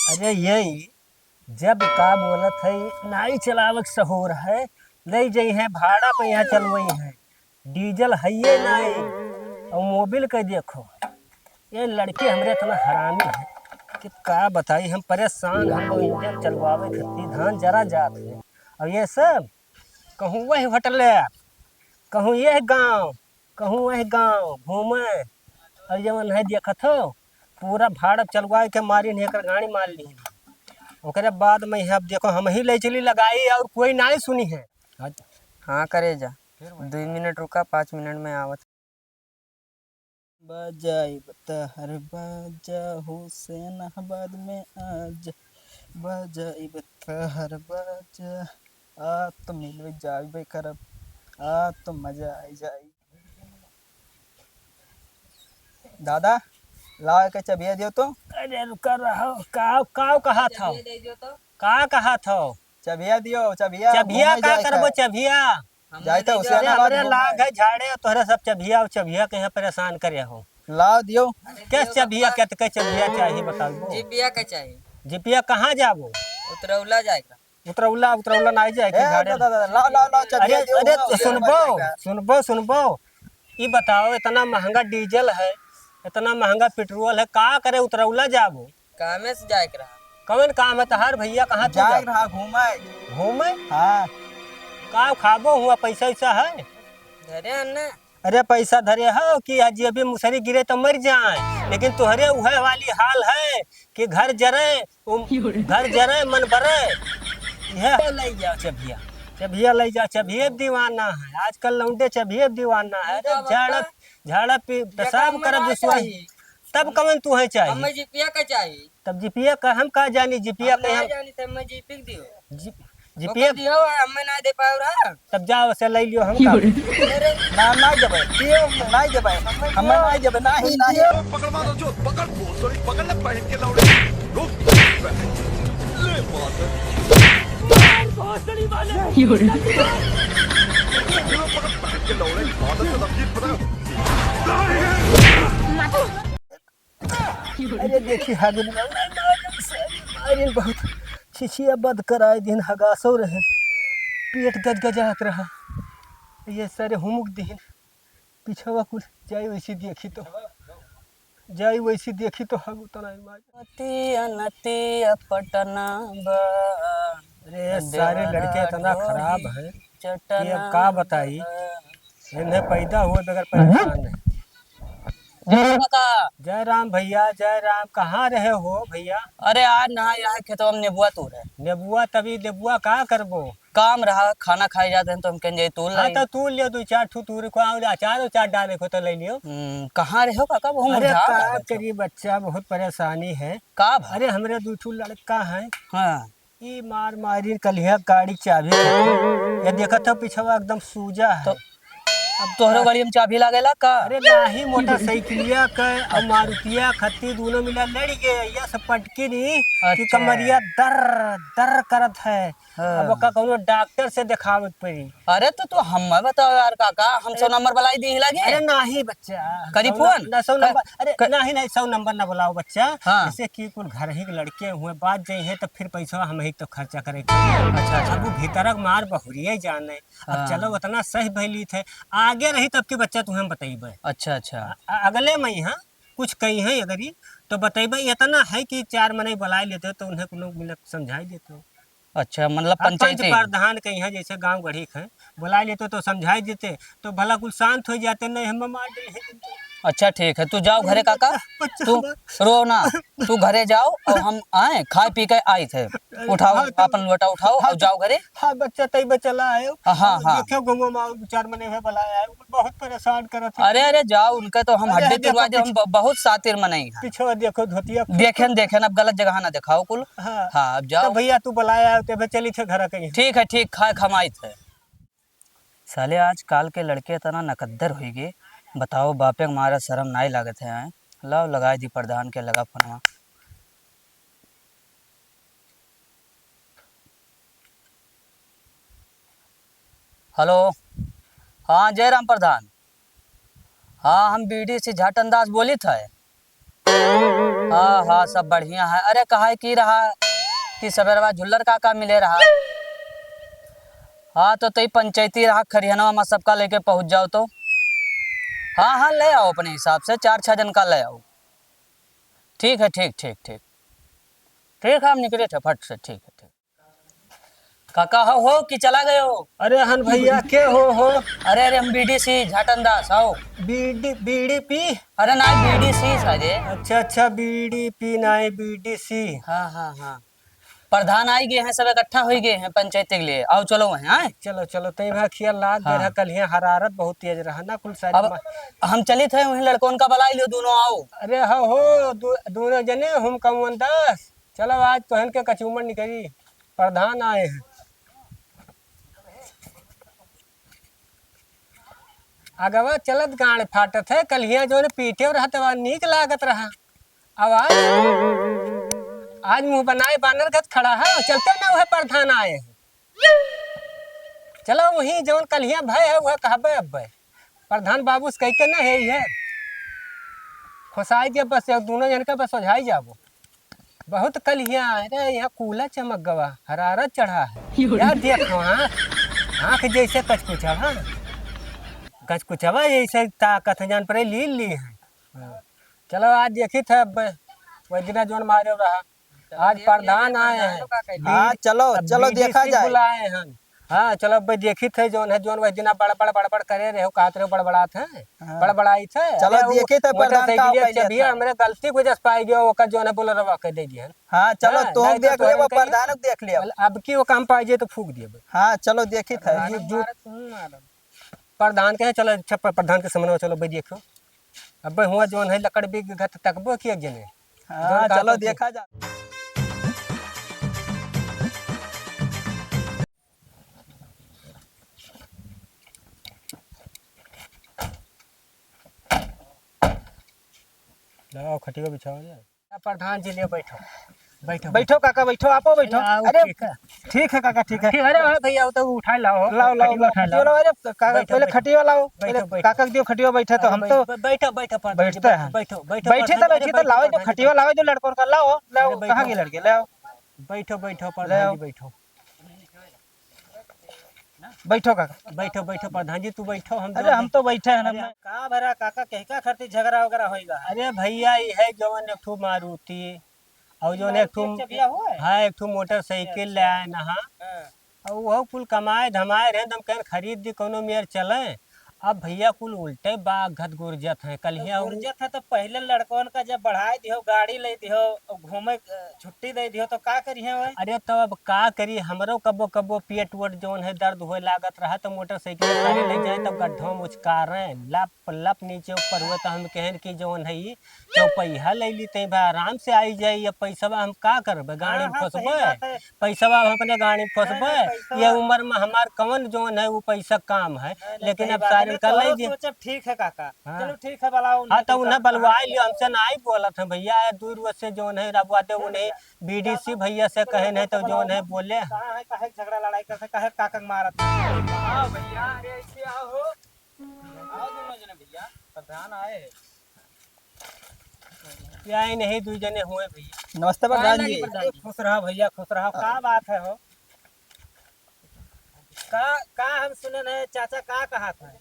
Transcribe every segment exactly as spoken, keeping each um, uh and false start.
अरे यही, जब का बोलत है, नाई चलावक सहूर है, लई जइहैं भाड़ा पे, यहाँ चलवइहैं, डीजल हइये नाई, और मोबिल के देखो, ये लड़के हमरे इतना हरामी है कि का बताई, हम परेशान, हम लोग इंजन चलवावे खातिर धान जरा जात है, और ये सब कहूँ वही होटल, कहूँ यह गाँव, कहूँ वह गाँव घूमे। और जवन है देखत हो, पूरा भाड़ा चलवाए के मारी नहीं, एकर गाड़ी मार ली। ओकरे बाद में अब देखो, हम ही ले चली लगाई और कोई नाई सुनी है। हाँ करेजा, दुई मिनट रुका, पाँच मिनट में आवत। बजाइब तहर बाजा हुसैनाबाद में आजा, बजाइब तहर बाजा। आ तो मिलबे जाइबे करब, आ तो मजा आई जाई। दादा, लाओ एक चबिया दियो तो। अरे रुका रहो, का, का कहा था? चबिया दे दियो तो। का कहा था? चबिया दियो, चबिया, चबिया घूमे का जाए करबो, का? चबिया? जाए तो अरे हुसैनाबाद हमरे घूमे। लाग है झाड़े, तोहरे सब चबिया और चबिया के यहाँ परेशान करे हो। लाओ दियो। के चबिया, के, के चबिया चाहिए बताओ? जिपिया के चाहिए। जिपिया कहाँ जाबो? उतरौला जाएगा। उतरौला, उतरौला नाई जाए के ए, झाड़े। दादा, दादा, लाओ, लाओ, लाओ, चबिया अरे, दियो, अरे, घूमे, सुनबो, घूमे जाएगा। सुनबो, सुनबो। ई बताओ, इतना महंगा डीजल है, इतना महंगा पेट्रोल है, का करे उतरौला जाबो? कामे से जाए के रहा। कवन काम है तहार भैया, कहाँ तू जाए जाबो? रहा घूमे। घूमे? हाँ। का खाबो हुआ, पैसा वैसा है? धरे हन ना। अरे पैसा धरे हो कि आज अभी मुसरी गिरे तो मर जाए, लेकिन तोहरे उहे वाली हाल है कि घर जरे, उ-, घर जरे मन बरे। यह ले जाओ चबिया, चबिया ले जाओ, चबिया दीवाना है आजकल लौंडे, चबिया दीवाना है। अरे झाड़ा, झाड़ा पी, पेशाब करब दुश्मन। तब कवन तू है चाहिए? हमें जिपिया का चाहिए। तब जिपिया का हम का जानी, जिपिया हम का ना हम जानी, तब मैं जीपी के दियो। जि-, जिपिया ओकर दियो, हमें ना दे पाओ रहा। तब जाओ से ले लियो हम का। अरे। ना, ना देबे। दियो। ना देबे। हमें ना देबे, ना ही, ना ही। पकड़ मारो जो, पकड़ भोसड़ी, पकड़ ले पहन के लौड़े। रुक। ले मार। पकड़ पहन के लौड़े, मार तो तब पकड़। अरे देखी, हग निकल रहा है, मारे बहुत छिछिया बद कराए दिन हगासो रहे, पेट गजगजात रहा, ये सारे हुमुक दिन, पिछवा कुल जाई वैसी देखी तो, जाई वैसी देखी तो हग उतना ही मार। नतिया, नतिया पटना बा, अरे सारे लड़के इतना खराब हैं कि अब का बताई। इन्हें पैदा हुए बगैर परेशान है। जय राम काका। जय राम भैया, जय राम। कहाँ रहे हो भैया? अरे आज ना यहाँ खेतवा में नेबुआ तूरे। नेबुआ? तभी नेबुआ का करबो? काम रहा, खाना खाए जाते हैं तो हम कहें जाए तूर हाँ, लाई। तो तूर लियो, दो चार ठू तूर को, और अचार उचार डाले को तो ले लियो। हम्म, कहाँ रहे हो काका? बहुत अरे मुरझा का गया बच्चा। करी बच्चा, बहुत परेशानी है। का भा? अरे हमरे दो ठू लड़का है। हाँ। ई मार मारी कलिया गाड़ी चाबी खत्म। ये देखत हो पिछवा एकदम सूजा है। तो अब तोहरो गाड़ी में चाबी लागेला का? अरे नाही, मोटरसाइकिलिया का और मारुतिया खत्ती दोनों मिला लड़ गए, या सब पटकी नहीं कि अच्छा। कमरिया दर दर करत है। हाँ। अब ओका कौनो डॉक्टर से देखावे के पड़ी। अरे तो तू हमें बताओ यार काका, हम सौ अरे नंबर बुलाई दी लागे? अरे नाही बच्चा, करी सौ फोन? न-, ना सौ क-, नंबर, अरे क-, नाही नाही, सौ नंबर ना बुलाओ बच्चा। हाँ। जैसे कि कुल घर ही के लड़के हुए, बात जाई है तो फिर पैसा हम ही तो खर्चा करे के। अच्छा, अच्छा। अब वो भीतरक मार बहुरिये जाने। अब हाँ। चलो उतना सही भइली थे, आगे रही तब के बच्चा तुम्हें हम बतइबे। अच्छा, अच्छा। अ-, अगले में यहाँ कुछ कही है अगर ही तो बतइबे। इतना है कि चार मनई बुलाए लेते तो उन्हें कुल मिलक समझाई देते। अच्छा, मतलब अब पंच पंचायती? प्रधान के यहाँ जैसे गाँव गढ़ी के हैं, बुलाए लेते तो समझाई देते, तो भला कुल शांत हो जाते, नहीं हम मार दे हैं। अच्छा, ठीक है, तू जाओ घरे काका, अच्छा, तू हमार रो ना, तू घरे जाओ और हम आए, खाए पी के आई थे। अरे, उठाओ, हाँ, तो अपन लोटा उठाओ हाँ, और तो जाओ घरे। हाँ, बच्चा, तई बच्चा ला आयो। हाँ, हाँ, हाँ। देखो, गाँव में दो चार मने है, बुलाए आयो, बहुत परेशान करत है। अरे, अरे, जाओ, उनके तो हम अरे, हड्डी देखो, तुड़वा दे, हम पीछे ब-, बहुत सातिर मनई हैं। पीछे देखो, धोतिया खूब देखेन, देखेन, अब गलत जगह ना दिखाओ कुल। हाँ। हाँ, अब जाओ। तो भैया, तू बुलाए आयो, ते चली थे घर कहीं। ठीक है, ठीक, खाए खमाई थे। साले आजकाल के लड़के इतना नकद्दर होई गे, बताओ, बापे के मारा शरम नाई लागत है, हैं? लाओ, लगाए दी प्रधान के लगा फोनवा। हेलो, हाँ, जय राम प्रधान। हाँ, हम बीडीसी झाटन दास बोलित है। हाँ, हाँ, सब बढ़िया है। अरे, कहा है कि रहा कि सबेरवा झुल्लर काका मिले रहा। हाँ, तो तई पंचायती रहा, खरिहनवा में सबका लेके पहुँच जाओ तो। हाँ, हाँ, ले आओ अपने हिसाब से, चार छह जन का ले आओ। ठीक है, ठीक, ठीक, ठीक। ठीक है, हम निकले थे फट से, ठीक है, ठीक। काका हो, हो कि चला गए हो? अरे हन भैया, के हो, हो? अरे, अरे, हम बीडीसी झाटन दास हो। B D, B D P? अरे ना, बीडीसी सारे। अच्छा, अच्छा, बीडीपी ना, बीडीसी। हाँ, हाँ, हाँ। प्रधान आई गए हैं, सब इकट्ठा हो गए हैं पंचायत के लिए। आओ, चलो वहीं, हाँ? चलो, चलो, तई भा खिया लाग हाँ। गया, कल यहाँ हरारत बहुत तेज रहा ना, कुल सारी अब मा- हम चलित है, वहीं लड़कों का बुला लियो, दोनों आओ। अरे हो, हो, दो-, दोनों जने, हम कौन दस? चलो, आज तोहन के कचूमर निकली, प्रधान आए हैं। अगवा चलत गांड फाटत है, कलिया जौन पीटे रहत बा, नीक लागत रहा। अब आज, आज मुंह बनाए बानर गत खड़ा है, चलते ना वह प्रधान आए हैं। चलो, वही जौन कलिया भय है, वह कहबे अब्बे। प्रधान बाबू से कह के ना है, ये खोसाई दिया बस, ये दोनों जन का बस ओझाई जाबो। बहुत कलिया है रे, यहाँ कूला चमक गवा, हरारत चढ़ा है। यो रे। यार देखो, आँख, आँख जैसे कचकुचवा, कचकुचवा जैसे ताकत है, जान पड़े लील ली है। हाँ। चलो, आज देखी थे अब, वही दिना जौन मारे रहा, आज प्रधान आए हैं। हाँ, चलो, अब चलो, देखा बीडीसी जाए। बुलाए हैं। हाँ, चलो, अब देखी थे जौन है, जौन वही दिना बड़बड़, बड़बड़ करे रहे हो, कहत रहे हो, बड़बड़ात हैं। हाँ। बड़बड़ाई थे। चलो, अरे, वो देखी थे प्रधान का मोटरसाइकिल का चबिया हमरे गलती की वजह से पाई गयो, ओकर जौन है बोलेरवा के दे दिहन। हाँ, चलो, हाँ, तो नहीं तो देख लेबो, प्रधान के देख लेबो। अब की वो काम पाई जाए तो फूक दिए। हाँ, चलो, देखी थे। प्रधान जो, जो मारत हूँ, मारत। प्रधान के है, चलो, अच्छा, प-, प्रधान के समनवा, चलो, भाई, देखो। अब हुआ जौन है, लकड़ बिग गत तकबो कि एक जने। हाँ, जौन कहा चलो, तो देखा जा। लाओ, खटिया बिछाओ जा। प्रधान जी, ले बैठो, बैठो, बैठो काका, बैठो, आपो बैठो। आओ, अरे, ठीक है। ठीक है काका, ठीक है। ठीक, अरे, हाँ भैया, वो तो उठा लाओ, लाओ, लाओ, खटिया लाओ, उठा खटिया लाओ। लाओ, अरे, काका, बैठो, पहले बैठो। खटिया लाओ, बैठो, पहले बैठो। काका के दियो खटिया, बैठे तो हम बैठो, तो बै-, बैठो, बैठो, प्रधान बैठते जी, हैं। बैठो, बैठो, बैठे तो प्रधान जी, बैठो, लाओ, जो प्रधान जी। खटिया लाओ, जो लड़कों का लाओ, लाओ, अरे, कहाँ बैठो। गए लड़के, लाओ। बैठो, बैठो, प्रधान लाओ। जी, बैठो। बैठो काका। बैठो, बैठो प्रधान जी, तू बैठो, हम अरे, हम तो बैठे हैं ना। अरे, का भरा काका, कहीं का खातिर झगड़ा वगैरह होइगा? अरे भैया, ये है जौन एक ठो मारुति और जौन एक ठो, मारुति अच्छा भैया हुआ है? हाँ, एक ठो मोटरसाइकिल अच्छा, ले अच्छा। आए ना, हाँ। हाँ। और वो कुल कमाए धमाए रहे, तो हम कहें खरीद दी, कौनो मेर चले। अब भैया कुल उल्टे बाग घत गुरजत हैं, कल तो ही गुरजत है तो पहले लड़कवन का जब बढ़ाई दिहो, गाड़ी ले दिहो, घूमे, अ, छुट्टी दे दिहो तो का करिहे वह? अरे तो अब का करी, हमरो कबो कबो पेट वोट जौन है दर्द होए लागत रहा तो मोटरसाइकिल सारी ले जाए तब गड्ढों में उचकारे, लप लप नीचे ऊपर हुए तो हम कहन कि जौन है ई चौपहिया ले ली तई भाई आराम से आई जाई, अब पैसवा हम का करबे, गाड़ी में हाँ, हाँ, सही खोसबे? बात है। पैसवा हम अपने गाड़ी में नहीं, खोसबे? नहीं, पैसवा ये उम्र में हमार कौन जौन है वो पैसा काम है, नहीं, नहीं, लेकिन सही अब बात है, सारे नहीं, कर ले तोहरो जी। सोचब ठीक है काका। हाँ। चलो ठीक है, बुलाओ हाँ, उन्हें तो कुछ उन्हें काम बुलवा है। लियो, हमसे ना ही बोलत है भैया, दूर से जौन है रबुआ दे उन्हें बीडीसी भैया से कहे नहीं तो जौन है बोले। कहाँ है, काहे झगड़ा लड़ाई करते, काहे काका के मारत? आओ भैया, अरे ऐसे आओ हो। आओ दोनों जने भैया, प्रधान आए। या ही नहीं, दुई जने हुए भैया। नमस्ते प्रधान जी। प्रधान जी। खुश रहो भैया, खुश रहो। का बात है हो? का, का हम सुने नहीं, चाचा का कहा था?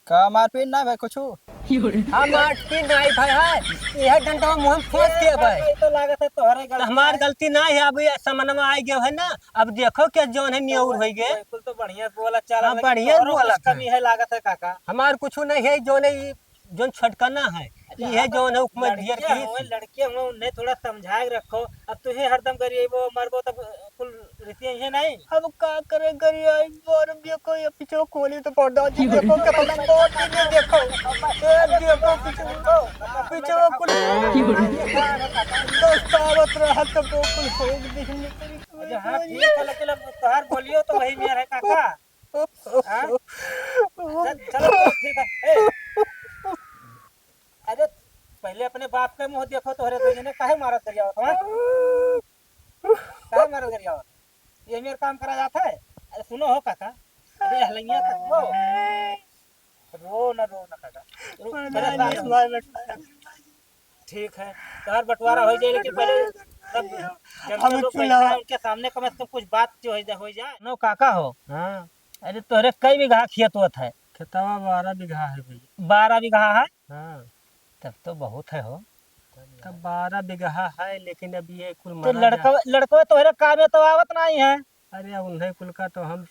का मारपीट ना भाई कुछ? हम मारपीट नहीं भाई है, यह डंडा मुँह में फंस गया भाई। ये तो लागत है तोहरे गलती हमार है। गलती ना है, अब ये समनवा आ गया है ना, अब देखो क्या जौन है नियौर हो गए। बिल्कुल तो बढ़िया बोला चाला, हाँ, लेकिन बढ़िया तोहरो बोला कुछ था। कमी है लागत है काका। हमार कुछ नहीं है, जौन है ई, जौन छटकना है, अच्छा, ई है हाँ, तो जौन है हुकूमत ढेर लड़कियां की। हुए, लड़कियां हुए, उन्हें थोड़ा समझाए के रखो। अब तुहे हरदम गरिएबो, मरबो तब कुल रीति है नहीं। अब का करे गरिया, एक बार देखो ये पीछे खोली तो पड़दा जी देखो कितना बहुत नहीं देखो। ए देखो पीछे, पीछे कुल दोस्त आवत रहा तो कुल हो गई। अच्छा, हाँ, ठीक है, लेकिन अब तोहार बोलियो तो वही मेर है, काका। हाँ? चल, चलो, ठीक है। ए, अरे, पहले अपने बाप के मुंह देखो, तोहरे दो जने काहे मारत गरियावत, हाँ? काहे मारत गरियावत? ये मेर काम करा जात है? अरे, सुनो हो, काका। अरे, हलैया तक वो। रो ना, रो ना, काका। रो, अरे, अरे, बाप रे। ठीक है, तोहार बंटवारा हो जाए, लेकिन पहले सब जनता हम लोग चूल्हा बैठा है, उनके सामने कम से कम कुछ बात जो हो जाए, हो जाए। नो काका हो। हाँ। अरे तोहरे कई बीघा खेत होत है? खेतवा बारह बीघा है भैया। बारह बीघा है? हाँ। तब तो बहुत है हो। तब बारह बीघा है, लेकिन अब ये कुल तो माना लड़का, जाए। लड़कवा तोहरे काम में तो आवत नहीं है। अरे, उन्हें कुल का तो हम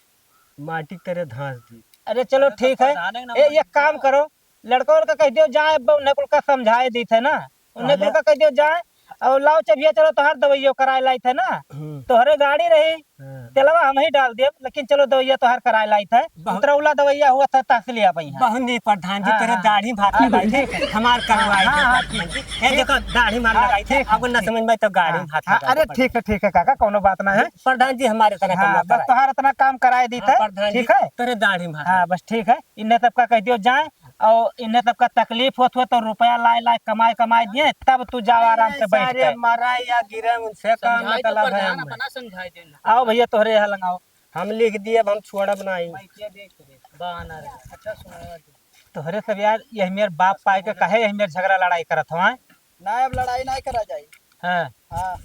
माटी के तरे धांस दी। अरे, चलो, अरे, तो ठीक है। प्रधान है ना, ए, माटी एक काम का। करो, लड़का उड़का कह दियो, जाए, अब उन्हें कुल का समझाए दीत है ना, उन्हें पहले कुल का कह दियो, जाए, और लाओ चबिया, चलो, तोहार दवाइयो कराए लाइत है ना, हम्म। तोहरे गाड़ी रही, हाँ। तेलवा हम ही डाल देब, लेकिन चलो, दवाइया तोहार कराए लाइत है, बहुत उतरौला दवाइया हुआ था, तहसील आप यहाँ। बहुत नहीं, प्रधान जी, हाँ, तेरे हाँ। दाढ़ी भात हाँ, लगाई थे, ठीक है। हमार हाँ, करवाई हाँ, दे, हाँ, प्रधान जी। ठीक, ये ठीक। देखो, दाढ़ी मार हाँ, लगाई थे, ठीक है। अब न समझ में तो गाड़ी हाँ, भात हाँ, लगा अरे, दे, ठीक है, ठीक है, काका, कौनो बात ना है। प्रधान जी, हमारे तरह हाँ, कौनो बस कराई। तोहार इतना काम कराए दी हाँ, थे, प्रधान जी, ठीक है? तेरे दाढ़ी मार हाँ, लगा। बस ठीक है। इन्हें सबका कह दियो जाए, और इन्हें सबका तकलीफ होत हुआ तो रुपया लाए, लाए, कमाए, कमाए दिए, तब तू जाओ आराम से अरे, बैठ सारे के। मरा या गिरे, उनसे का समझाई तो मतलब है प्रधान हमें? अपना समझाई देना। आओ भैया, तोहरे यहाँ लंगाओ। हम लिख दिए, अब हम छोड़ब नहीं। मैं क्या देख रहे? बानर। अच्छा, सुनावा दे। तोहरे सब यार, यही मेर बाप पाए के कहे, यही मेर झगड़ा लड़ाई करत हवा। ना, अब लड़ाई नहीं करा जाई। हाँ। हाँ।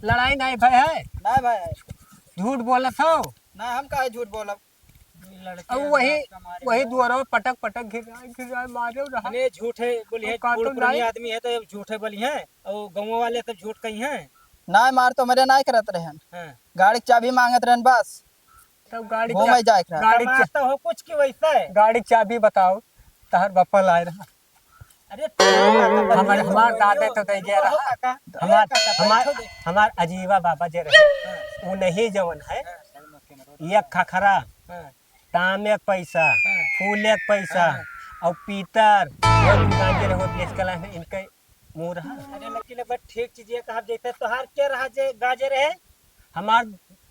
लड़ाई नहीं भय है? नहीं भय है। झूठ बोलत हो? ना, हम काहे झूठ बोलब? लड़के अब वही, हाथ का मारे वही हैं। दुआरा में पटक पटक घिराए, घिराए मारे रहा। अरे झूठे बोली है, अब का बूढ़ तो पुरानी नहीं। आदमी है तो अब झूठे बोली है, और गाँव वाले सब झूठ कही हैं। ना, मार तो मेरे ना करत रहन। हाँ। गाड़ी के चाबी मांगत रहन बस। तब गाड़ी घूमे चा-, जाए के रहन। गाड़ी कमाता चा-, हो कुछ की वैसा है। गाड़ी चाबी बताओ, तहर बप्पा लाए रहा। अरे, हमार, हमार दादे तो दे गया रहा। काका, हमार, काका, हमार, बैठो दे। हमार अजीवा बाबा जे रहे, हाँ। वो नहीं जवन है, हाँ। ये खखरा, हाँ। ताम एक पैसा, हाँ। फूल एक पैसा, हाँ। और पीतर, वो दुकान जे रहे, वो बेच के लाए हैं, इनके मुँह रहा। अरे, लेकिन एक बार ठीक चीज ये कहा, जैसे तोहार के रहा जे गाजे रहे? हमार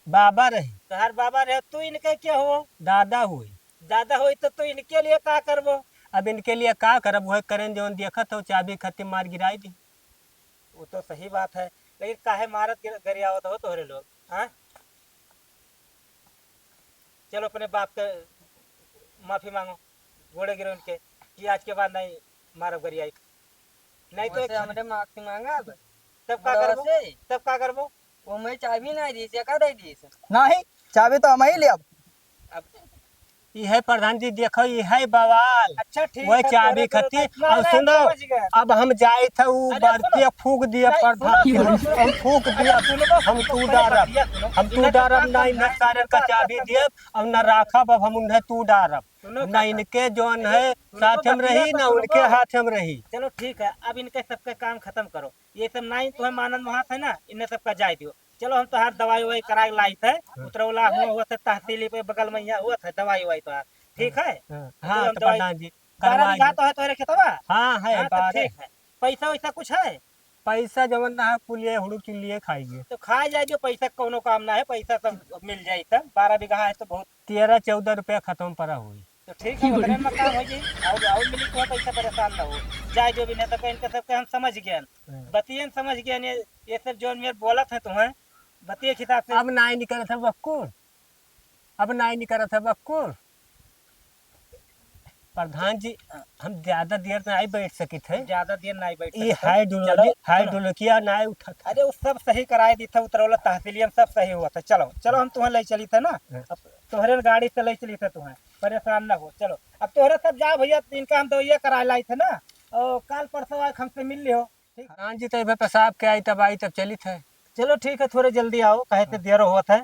बाबा रहे। तोहार बाबा रहे, तू इनके के हो? दादा हुई। दादा होई तो तू इनके लिए का करबो? अब इनके लिए का करब, वह करें जौन देखत हो, चाबी खत्ती मार गिराई दी। वो तो सही बात है, लेकिन काहे मारत गिर-, गरियावत हो तोहरे लोग, हाँ? चलो अपने बाप के माफी मांगो, गोड़े गिरो इनके कि आज के बाद नहीं मारब गरियाई। नहीं तो वैसे एक हमरे माफी मांगा अब। तब का बुढ़वा करबो? से? तब का करबो? वो मैं चाबी नहीं दी, से का दे दी से? नहीं, चाबी तो हम ही लेब। अब इहे प्रधान जी देखो, इहे बवाल। अच्छा, ठीक वही है, चाबी तोरे, तोरे खत्ती। इतना और नहीं सुनो, समझ गए। अब हम जाइत है, उ अरे, बरतिया सुनो। फूक दिए नहीं, प्रधान। सुनो, सुनो, सुनो। हम फूक अरे, दिए, सुनो, हम सुनो, तू पहले डारब, बतिया सुनो। हम तू इन्हें तो डारब, काम ना इन्हें समझाए, सारे इनको का बात चाबी समझाए। दिए, और ना राखब, अब हम उन्हें तू डारब। सुनो ना काका, इनके जौन अरे, है सुनो साथ में बतिया रही, तो ना सुनो। उनके हाथ में रही। चलो ठीक है, अब इनके सबके काम खत्म करो, ये सब नहीं तुम्हें मानन मोहात है ना, इन्हें सबका जाए दियो। चलो हम तोहार दवाई उवाई करा के लाइत है, हाँ। उतरौला हुआ, हुआ थे तहसीली पे बगल में यहाँ हुआ थे दवाई उवाई तोहार, ठीक है? हाँ, तो हाँ, चलो हम तो दवाई, प्रधान जी, बारह करवा बीघा दे। तो है तोहरे खेतवा? हाँ, है, हाँ, तो बारह। ठीक है। पैसा वैसा कुछ है? पैसा जवन ना है, कुल ये हुड़ू चुन लिए खाइए। तो खा जाए जो पैसा कौनो काम ना है, पैसा सब मिल जाए तब। बारह बीघा है तो बहुत। तेरह चौदह रुपया खत्म पड़ा हुई। तो ठीक है, ओकरे में काम हो जाई। और, और मिली तो पैसा, परेशान ना हो। जाए जो भी नहीं तो इनके सबके हम समझ गए। हाँ। बतियन समझ गए, ये, ये सब जौन मेरे बोलत है तुम्हें, बतिये के हिसाब से। अब नाई निकलत है बक्कुर, अब नाई निकलत है बक्कुर। प्रधान जी, हम ज्यादा देर नाई बैठ सकित है। ज्यादा देर नाई बैठ ये सकत है। हाइड्रोलॉजी-, चलो, चलो। हाइड्रोलॉजिया नाई उठत है। अरे, वो सब सही कराए दी था, उतरौला तहसीलिया में सब सही हुआ था। चलो, चलो, हम तुम्हें ले चली थे ना। हाँ। अब तोहरे गाड़ी से ले चली थे तुम्हें, परेशान ना हो। चलो, अब तोहरे सब जाओ भैया, इनका हम दवाइया कराए लाई थे ना, और काल परसों आके हमसे मिल लियो। ठीक। प्रधान जी, तो एबे पेशाब के आई, तब आई, तब चलित है। चलो ठीक है, थोड़े जल्दी आओ, काहे से देर होत है।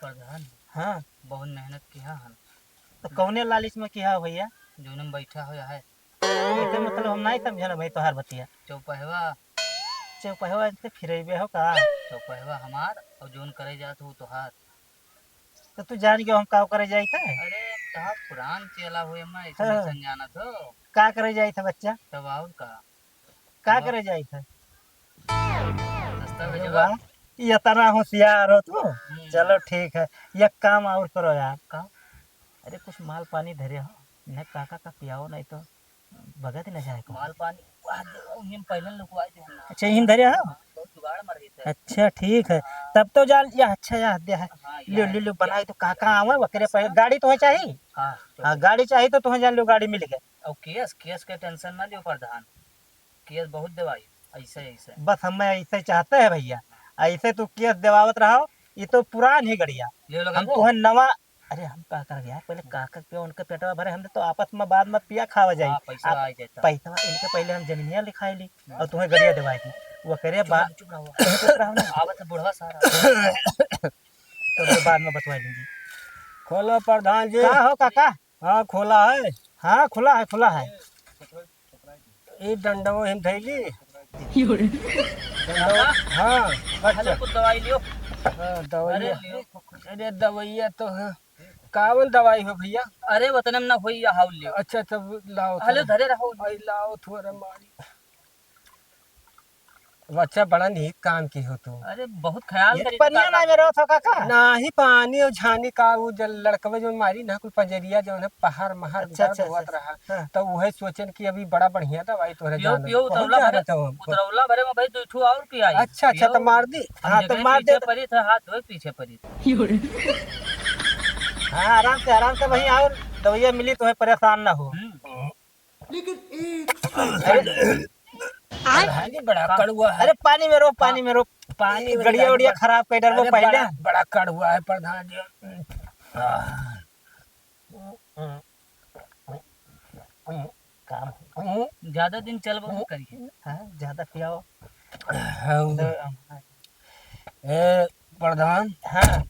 प्रधान, हाँ। बहुत मेहनत किया हम। तो कौने लालच में किया हो भैया? जोन में बैठा हो है। एकर मतलब हम नहीं समझे ना भाई तोहार बतिया। चौपहवा। चौपहवा से फिरेबे हो का? चौपहवा हमार और जोन करे जात हो तोहार। तो तू जान गयो हम का करे जाइत है? अरे, तहार पुरान चेला हुए, मैं ऐसे हाँ। नहीं समझाना तो। का करे जाइत है बच्चा? तब और का? का हाँ। करे जाइत है? दस्तावेज अरे बा। वाह, ये इतना होशियार हो तू। हम्म। चलो ठीक है, एक काम और करो यार। का? अरे कुछ माल पानी धरे हो, न काका का पियाओ, नहीं तो बगत न जाए को। माल पानी, वाह, दे, उन्हीं पहले लुकवाए थे हम ना। अच्छा, इन्हीं धरे हो? हाँ, बहुत जुगाड़ मर गई थे। अच्छा, ठीक है। हाँ। तब तो जान, या अच्छा, या दे है। हाँ, लियो, या, लियो, लियो, या। बनाए तो काका आवे, वकरे पर गाड़ी तो है चाहिए? हाँ, तो हाँ, गाड़ी चाहिए तो तुम्हें जान लो, गाड़ी मिल गए। और केस, केस के tension ना लियो प्रधान। केस बहुत देवाई, ऐसे, ऐसे। बस हमें ऐसे चाहते हैं भैया, ऐसे तू केस देवावत रहो, ये तो पुरान ही गड़िया। ले लो हम गंगू। तुहें नवा, अरे हम का करब यार, पहले काका के उनके पेटवा भरे, हम तो आपस में बाद में पिया खावा जाई। हाँ, पैसा आप आ जाता। पैसा इनके पहले हम जमीनिया लिखाई ली हाँ। और तुहें गड़िया देवाई दी। वो करे चुप बा-, रहो, चुप रहो। चुप रहो ना। आवत है बुढ़वा सारा। तो फिर बाद में बतवा देंगे। खोलो प्रधान जी। का हो काका? हाँ, खोला है। हाँ, खुला है, खुला है। ई डंडवा हम धैली। यो रे। डंडवा, हाँ, हेलो, अच्छा। कुछ दवाई लियो। हाँ, दवाई अरे, है। लियो। अरे, दवाइया तो है। कावन दवाई हो भैया? अरे, वतने में ना होई, या हाउल लियो। अच्छा, तब लाओ हेलो, थोड़ा। धरे रहो। आई लाओ थोड़ा मारी। बच्चा बड़ा नीक काम की हो तू। अरे, बहुत ख्याल ये करी पनिया काका। ना में रहो तो काका? नाही, पानी और झानी का वो जल लड़कवे जो मारी ना, कुल पंजरिया जो है पहाड़ महार अच्छा, दर्द अच्छा, होत अच्छा। रहा। हाँ। तो वही सोचन कि अभी बड़ा बढ़िया दवाई तोहरे पियो, जान पियो, बहुत उतरौला जाना भरे, चाहो हमको। उतरौला भरे में भाई दो ठो और पियाई। अच्छा, अच्छा, पियो। तो मार दी। हम हाँ, तो जेकरे मार पीछे दे। पड़ी था, हाथ धोए पीछे पड़ी। हाँ, आराम से, आराम से वहीं और दवाइयाँ मिली, तुम्हें परेशान ना हो। हम्म। लेकिन एक अरे, अरे, बड़ा कड़ुआ है। अरे, पानी में रो, पानी में रो। पानी में गड़िया डाल उड़िया दे। खराब कर डरबो अरे, पहले। बड़ा, बड़ा कड़ुआ है प्रधान जी। आह। काम ज्यादा दिन चलबो न करिए। हाँ, ज्यादा पियाओ। हाँ। तो, ए, प्रधान। हाँ।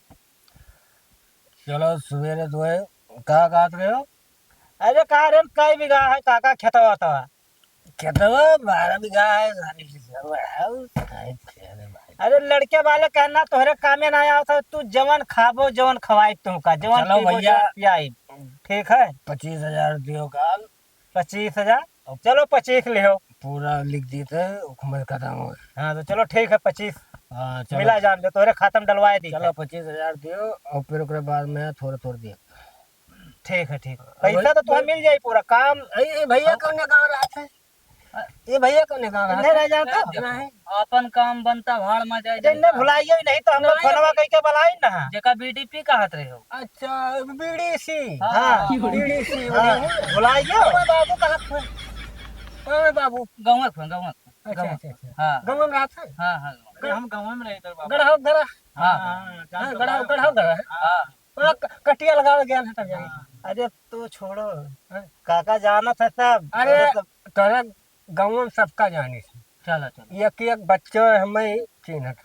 चलो, सवेरे तो है, का कहत रहे हो? अरे, का रे, कई बीघा है काका खेतवा तवा? खेतवा बारह बीघा है, सारी चीज है, बढ़ाओ, सारी चीज है भाई। अरे, लड़के वाले कहना, तोहरे कामे ना आवत है, तू जवन खाबो, जवन खवाई तुमका, जवन चलो पीबो, भैया। जवन पियाई। ठीक है? पच्चीस हजार दियो काल। पच्चीस हजार? अब चलो, पच्चीस लिहो। पूरा लिख देते, हुकूमत खत्म हो। हाँ, तो चलो, ठीक है, पच्चीस। हाँ, चलो। मिला जान दे, तोहरे खाता में डलवाए दी। चलो, पच्चीस हजार दियो, और फिर ओकरे बाद में थोड़ा, थोड़ा दियो। ठीक है, ठीक। अब पैसा तो तुम्हें मिल जाई पूरा काम। ए, ए भैया हाँ। कौने गाँव रहत है? ए भैया कौने गाँव रहत नहीं है? रह जाता। नहीं। आपन काम बनता, भाड़ में जाए अरे, जाए। नहीं भुलाइयो ही नहीं तो हम लोग नहीं। फोनवा कइके बुलाई ना। जेका B D P कहत रहे हो। अच्छा, B D C। हाँ। हाँ, B D C हाँ, वाले हैं। भुलाइयो। कौन बाबू कहत है? कौन बाबू? गाँव में, गाँव में। अच्छा, गाँव में। अच्छा, अच्छा। हाँ। गाँव में रहत है? हाँ, हाँ, गाँव में। अरे, हम गाँव में रहे इधर बाबू। गढ़ा, गढ़ा। हाँ। हाँ, हाँ, जान गढ़ा, तो गढ़ा, गढ़ा। हाँ। हाँ, क-, कटिया लगावे गया है तब जाई। हाँ। अरे, तू छोड़ो। हाँ। काका जानत है सब। अरे, अरे, सब तोरे गाँव में सबका जानी से। चलो, चलो। एक, एक बच्चो है, हमें चिन्हत।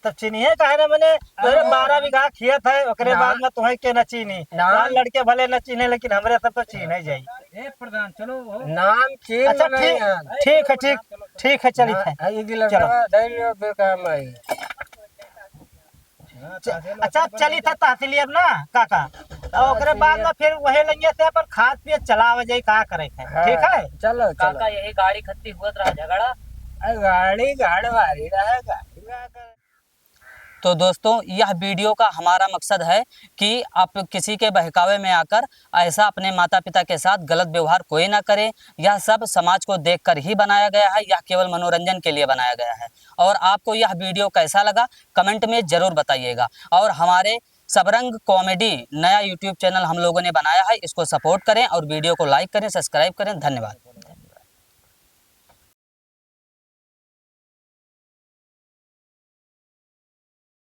तब चिन्हिए काहे ना, मने, तोरे अरे, बारह बीघा खेत है, ओकरे ना। बाद में तुहें के ना चीन्ही। ना। तोहार लड़के भले ना चीन्हे, लेकिन हमरे सब तो चीन्हे जाई। ए, प्रधान, चलो, हो। नाम चीन्ह अच्छा, नहीं ठीक, है। ठीक है, ठीक, ठीक है, चलित है। हाँ, ये भी लड़का चलो। दे लियो, फिर काम आई। च-, अच्छा, अब चली था तहसील अब ना, काका। और ओकरे बाद में फिर वही लंगे से अपन खात पियत चलावे जाई, का करे के है, हाँ, ठीक है? चलो, काका, चलो। यही गाड़ी खत्ती हुआ रहा झगड़ा। अरे, गाड़ी गाड़ वाली रहा, गाड़ी का करे। तो दोस्तों, यह video का हमारा मकसद है कि आप किसी के बहकावे में आकर ऐसा अपने माता पिता के साथ गलत व्यवहार कोई ना करे। यह सब समाज को देखकर ही बनाया गया है, यह केवल मनोरंजन के लिए बनाया गया है। और आपको यह video कैसा लगा, comment में जरूर बताइएगा। और हमारे सबरंग comedy नया YouTube channel हम लोगों ने बनाया है, इसको support करें और video को like करें, subscribe करें। धन्यवाद।